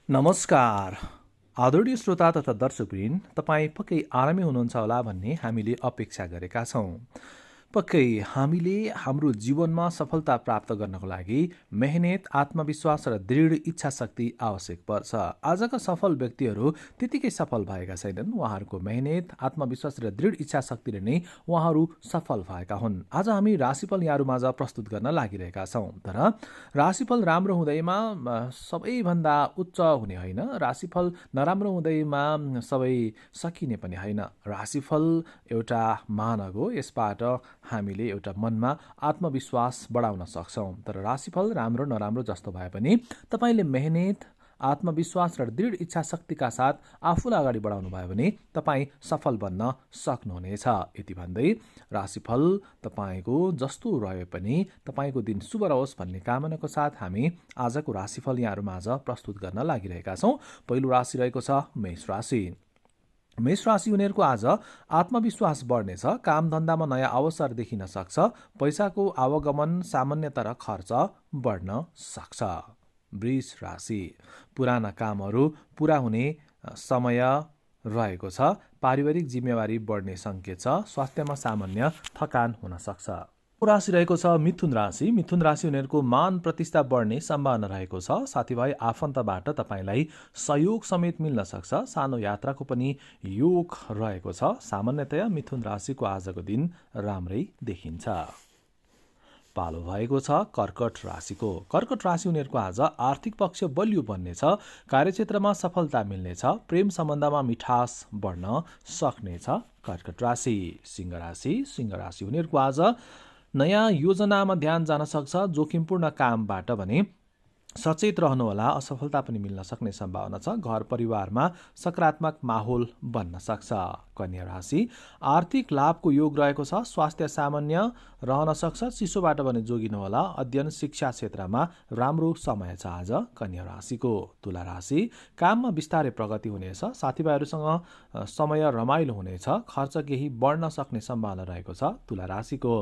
नमस्कार आदरणीय श्रोता तथा दर्शकवृन्द, तपाईँ पक्कै आरामै हुनुहुन्छ होला भन्ने हामीले अपेक्षा गरेका छौँ। पक्कै हामीले हाम्रो जीवनमा सफलता प्राप्त गर्नको लागि मेहनत, आत्मविश्वास र दृढ इच्छा शक्ति आवश्यक पर्छ। आजका सफल व्यक्तिहरू त्यतिकै सफल भएका छैनन्। उहाँहरूको मेहनत, आत्मविश्वास र दृढ इच्छा शक्तिले नै उहाँहरू सफल भएका हुन्। आज हामी राशिफल यहाँहरूमाझ प्रस्तुत गर्न लागिरहेका छौँ। तर राशिफल राम्रो हुँदैमा सबैभन्दा उच्च हुने होइन, राशिफल नराम्रो हुँदैमा सबै सकिने पनि होइन। राशिफल एउटा मानक हो। यसबाट हामीले एउटा मनमा आत्मविश्वास बढाउन सक्छौँ। तर राशिफल राम्रो नराम्रो जस्तो भए पनि तपाईँले मेहनत, आत्मविश्वास र दृढ इच्छा शक्तिका साथ आफूलाई अगाडि बढाउनु भयो भने तपाईँ सफल बन्न सक्नुहुनेछ। यति भन्दै राशिफल तपाईँको जस्तो रहे पनि तपाईँको दिन शुभ रहोस् भन्ने कामनाको साथ हामी आजको राशिफल यहाँहरूमाझ प्रस्तुत गर्न लागिरहेका छौँ। पहिलो राशि रहेको छ मेष राशि। मेष राशि हुनेहरूको आज आत्मविश्वास बढ्नेछ। कामधन्दामा नयाँ अवसर देखिन सक्छ। पैसाको आवागमन सामान्य तर खर्च बढ्न सक्छ। वृष राशि। पुराना कामहरू पुरा हुने समय रहेको छ। पारिवारिक जिम्मेवारी बढ्ने सङ्केत छ। स्वास्थ्यमा सामान्य थकान हुन सक्छ। राशि रहेको छ मिथुन राशि। मिथुन राशि हुनेहरूको मान प्रतिष्ठा बढ्ने सम्भावना रहेको छ। साथीभाइ आफन्तबाट तपाईँलाई सहयोग समेत मिल्न सक्छ। सानो यात्राको पनि योग रहेको छ। सामान्यतया मिथुन राशिको आजको दिन राम्रै देखिन्छ। पालो भएको छ कर्कट राशिको। कर्कट राशि हुनेहरूको आज आर्थिक पक्ष बलियो बन्नेछ। कार्यक्षेत्रमा सफलता मिल्नेछ। प्रेम सम्बन्धमा मिठास बढ्न सक्नेछ। कर्कट राशि। सिंह राशि। सिंह राशि हुनेहरूको आज नयाँ योजनामा ध्यान जान सक्छ। जोखिमपूर्ण कामबाट भने सचेत रहनुहोला। असफलता पनि मिल्न सक्ने सम्भावना छ। घर परिवारमा सकारात्मक माहौल बन्न सक्छ। कन्या राशि। आर्थिक लाभको योग रहेको छ। स्वास्थ्य सामान्य रहन सक्छ। चिसोबाट भने जोगिनुहोला। अध्ययन शिक्षा क्षेत्रमा राम्रो समय छ आज कन्या राशिको। तुला राशि। काममा बिस्तारै प्रगति हुनेछ। साथीभाइहरूसँग समय रमाइलो हुनेछ। खर्च केही बढ्न सक्ने सम्भावना रहेको छ तुला राशिको।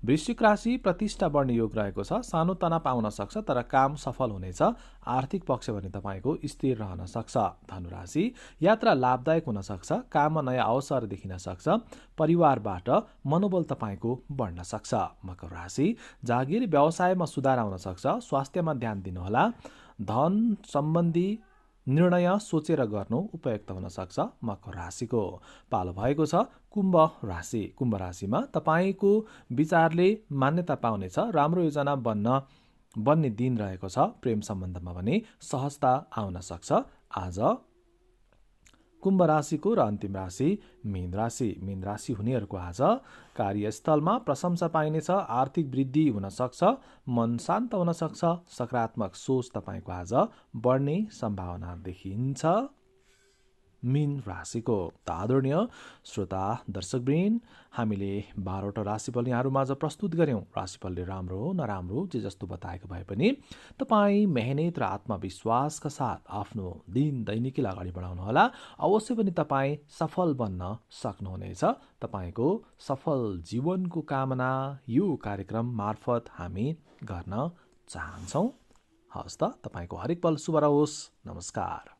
वृश्चिक राशि। प्रतिष्ठा बढ्ने योग रहेको छ। सानो तनाव आउन सक्छ तर काम सफल हुनेछ। आर्थिक पक्ष भने तपाईँको स्थिर रहन सक्छ। धनुराशि। यात्रा लाभदायक हुन सक्छ। काममा नयाँ अवसर देखिन सक्छ। परिवारबाट मनोबल तपाईँको बढ्न सक्छ। मकर राशि। जागिर व्यवसायमा सुधार आउन सक्छ। स्वास्थ्यमा ध्यान दिनुहोला। धन सम्बन्धी निर्णय सोचेर गर्नु उपयुक्त हुन सक्छ। मकर राशिको। पालो भएको छ कुम्भ राशि। कुम्भ राशिमा तपाईँको विचारले मान्यता पाउनेछ। राम्रो योजना बन्ने दिन रहेको छ। प्रेम सम्बन्धमा भने सहजता आउन सक्छ आज कुम्भ राशिको। र अन्तिम राशि मीन राशि। मीन राशि हुनेहरूको आज कार्यस्थलमा प्रशंसा पाइनेछ। आर्थिक वृद्धि हुन सक्छ। मन शान्त हुन सक्छ। सकारात्मक सोच तपाईँको आज बढ्ने सम्भावना देखिन्छ मीन राशिको। आदरणीय श्रोता दर्शकवृन्द, हामीले 12वटा राशिफल यहाँहरूमाझ प्रस्तुत गऱ्यौँ। राशिफलले राम्रो हो नराम्रो जे जस्तो बताएको भए पनि तपाईँ मेहनत र आत्मविश्वासका साथ आफ्नो दिन दैनिकीलाई अगाडि बढाउनुहोला। अवश्य पनि तपाईँ सफल बन्न सक्नुहुनेछ। तपाईँको सफल जीवनको कामना यो कार्यक्रम मार्फत हामी गर्न चाहन्छौँ। हवस् त, तपाईँको हरेक पल शुभ रहोस्। नमस्कार।